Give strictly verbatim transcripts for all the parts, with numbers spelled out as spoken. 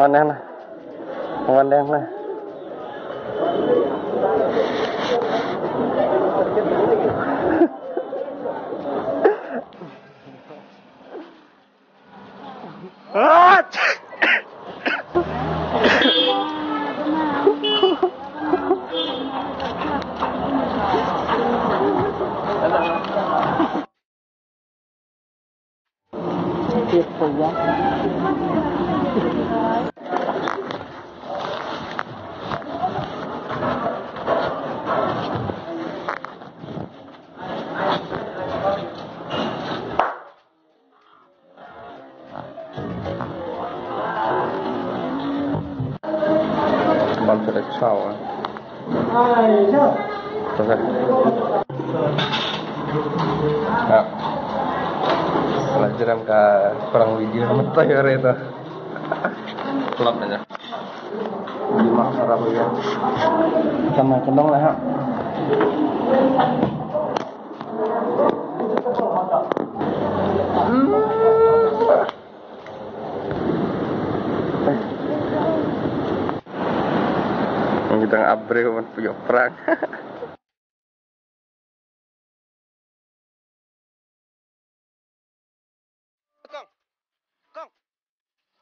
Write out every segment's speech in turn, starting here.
Ngon dang na. Ngon dang na. Bam sa da chaw, ah. Terus, ah. Ya. Lah, jeram ka perang video sama tayo re to. Kelap aja. Lima sarap ya. Sama kendong lah, ha. Kita ngabri pun punya perang. Kong. Kong.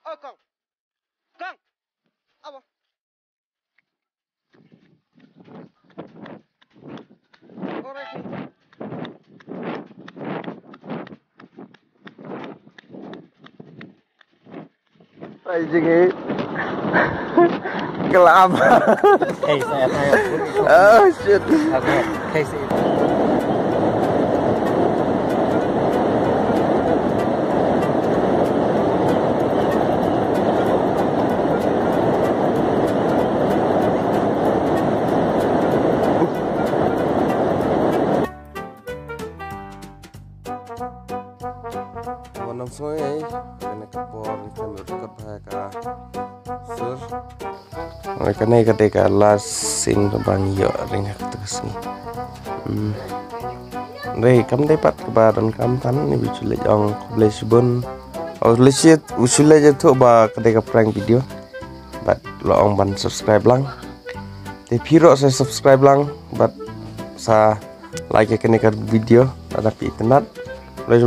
Oh, Kong. Kong. Apa? Alright. Ai, jing, eh. Kelam. Hey, saya, saya. Oh, shit. Okay. Hey, say. Wanam soi, kane ka por ni kan record bha ka sur. Oi, kane ka dei ka last scene ka bang yo ring ha ka tu ka sngi. Hmm. Dei kam dei pat ka ba don kam tan ni bichu lej ong khublei shibun. Oh, lej shit, usu lej tu ba ka dei ka prank video. But lo ong ban subscribe lang. Te phi ruh sa subscribe lang, but sa like ïa kane ka video lada phi itynnad. Khublei shibun.